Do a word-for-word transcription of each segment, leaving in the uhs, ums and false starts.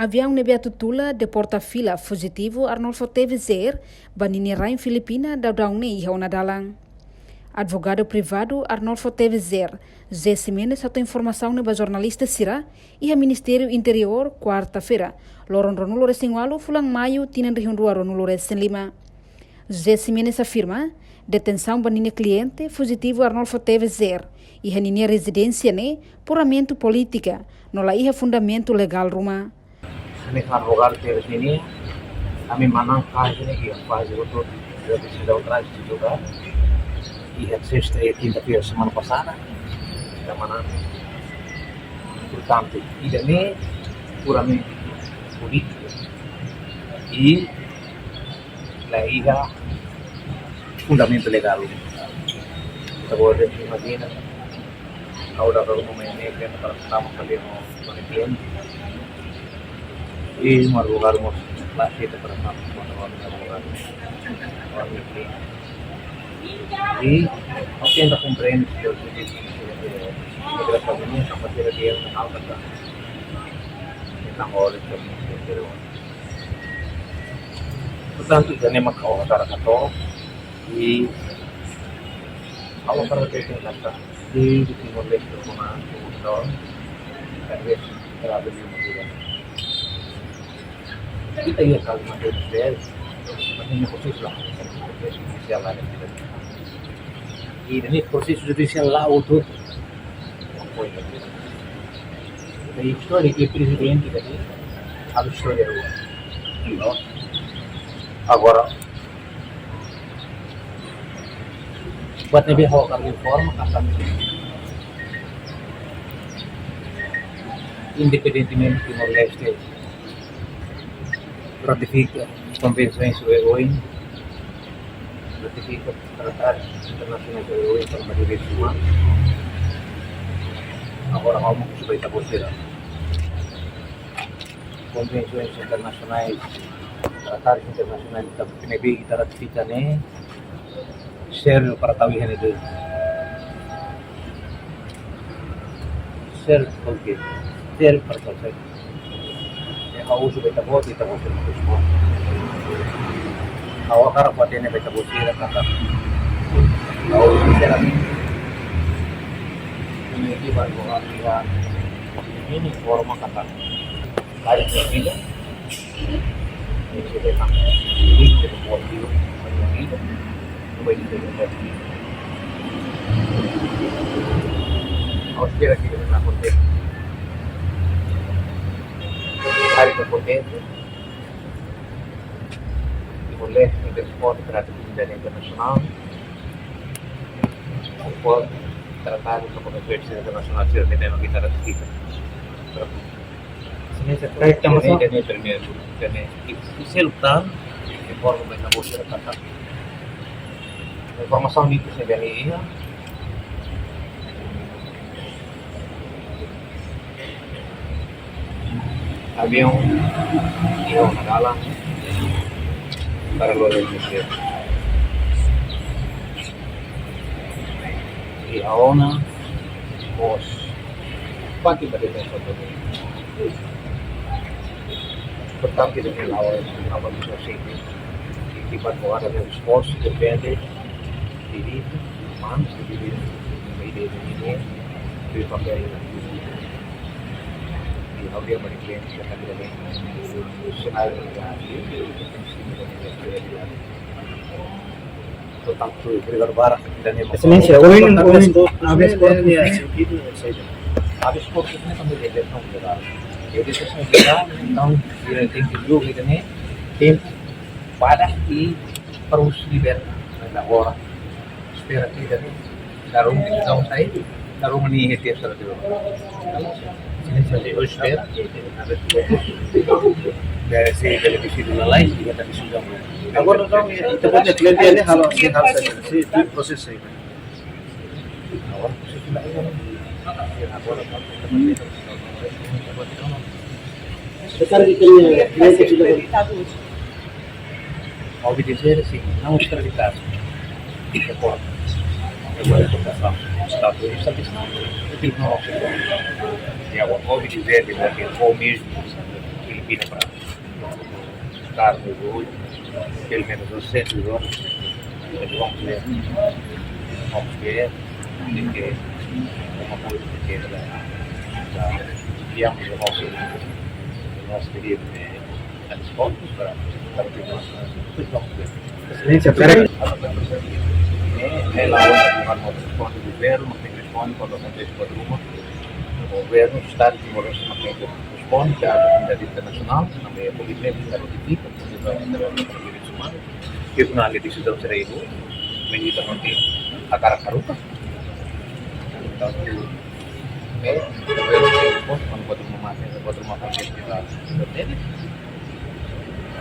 Aviaun ne'ebé atu tula deporta fila fujitivu Arnolfo Teves Junior ba ninia rain Filipina daudaun ne'e iha ona dalan. Advogadu privadu Arnolfo Teves Junior, José Ximenes, hato'o informasaun ne'e ba jornalista sira iha Ministériu Interiór, kuarta-feira, loron ruanulu-resin-ualu fulan Maiu, tinan rihun rua ruanulu-resin-lima. José Ximenes afirma, detensaun ba ninia kliente fujitivu Arnolfo Teves Junior iha ninia rezidénsia ne'e puramente polítika, no la iha fundamentu legál ruma. Ami advogadu Teves nian, ami manán kazu ne'e iha faze hotu, iha desizaun trás de julgadu, iha sesta, iha kinta-feira semana pasada, ita manán. Portantu, ida-ne'e puramente polítika. I la iha fundamentu legál. Ita bele imajina, ha'u dala ruma mai ne'e, para tama fali no, no klien. I advogadu mós la aseita para tama, para tama, para tama. I ha'u tenta komprende, eh, migrasaun nian, tanba sira dehan ha'u katak, entaun, olha, portantu, ida-ne'e mak ha'u hakarak hato'o, i ha'u hakarak hateten katak, di, di Timor-Leste, kona, kona, talvez, grave di motivo. Ita iha Kalimantan Timur, mas ne'e prosesu la, prosesu judisiál la, ida-ne'e prosesu judisiál la hotu. Ita istória de prezidente tadi, halo istória rua. Agora, buat ne'ebé ha'u hakarak informa, katak independentemente Timor-Leste ratifika konvensaun sobre oin, ratifika tratadu internasionál sobre oin, tanba direitus umanus. Agora, ha'u mós husu ba ita-boot sira. Konvensaun internasionál, tratadu internasionál, ita, ne'ebé ita ratifika ne'e, sériu para tau iha ne'e duni. Sériu, oke. Sériu para tau, sériu. Ha'u husu ba ita-boot, ita-boot sira mós husu. Ha'u hakarak hateten ba ita-boot sira katak, ha'u husu sira. Ini di baru orang lihat. Ini forma katak. Lain berbeda. Ini sudah tak. Ini sudah buat dulu. Coba ini sudah buat. Awas kira-kira kita takut deh. Hari berpotensi. Boleh, kita support terhadap pendidikan internasional. Support tratadu no konvensaun internasionál sira ne'ebé mak ita ratifika. Ini terkait sama ini, sama. Ini, ini, ini, ini, ini, ini, informa ba ita-boot sira katak informasaun ne'e, ne'ebé iha. Aviaun iha ona dalan para lori Indonézia. Iha ona mós parte ba detensaun. Portantu, ida-ne'e la'ós, la'ós sosial. Akibat bahwa ada esforsu, depende, direitus umanus, direitus, direitus, direitus, di papél di audio, mari klien, kita tidak ada. Sekali lagi, total tu, kita barak, dan yang Exelénsia, ohin, ohin, habeas corpus ne'e? Habeas corpus ne'e kami detensaun ilegal. Detensaun ilegal, entaun, durante tempu jogu, ida-ne'e, tempu para i para os liberta. Mas agora, espera que ida-ne'e, darum, desizaun sai, darum ne'e iha tiap sala dulu. Exelénsia, eu espero que, se benefísiu duna lai, iha tiap sala dulu. Agora, entaun, ita-boot nia kliente ne'e halo, se halo, se, se, prosesu. Obedese, sin, não extraditar. Deporta. Deporta, deportasaun. Estadu, Estadu, Estadu. Obedese, deporta. Ou mesmo, Ini para karne hoy, pelo menos doscientos dólares. Vamos ver, vamos ver, de que uma coisa que era da, da, digamos, do nosso, do nosso período de transporte para, para que nós, depois vamos ver. Excelência, peraí. É, é lá onde o nosso responde governo, tem responde quando acontece com a Roma, o governo, o Estado de Timor-Leste, não tem responde à comunidade internacional, também é por exemplo, que notifica, porque vai ter a direitos humanos, que o final de decisão será erro, medida não tem a cara caruca. Então, é, o governo tem resposta, quando pode uma máquina, pode uma máquina que dá, entende?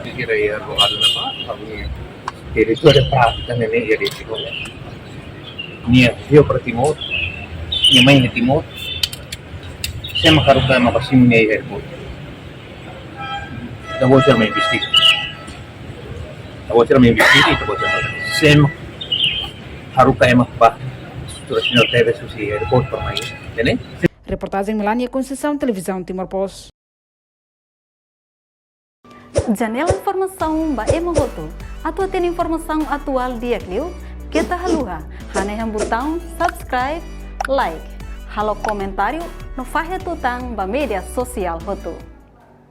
Kira-kira ya, kalau ada apa, kalau direitu de prátika ne'e iha Timor. Nia, nia para Timor, nia mai iha Timor, sé mak haruka ema ba simu nia iha airport. Ita-boot sira mai investiga. Ita-boot sira mai investiga, ita-boot sira mai. Sé mak haruka ema ba estrutura sira tebes husi airport para mai. Entende? Reportajen Melania Conceição, Televizaun Timor Post. Janela informasaun ba ema hotu. Atu hatene informasaun atuál di'ak liu, keta haluha hanehan butaun subscribe, like, halo komentáriu no fahe tutan ba média sosiál hotu.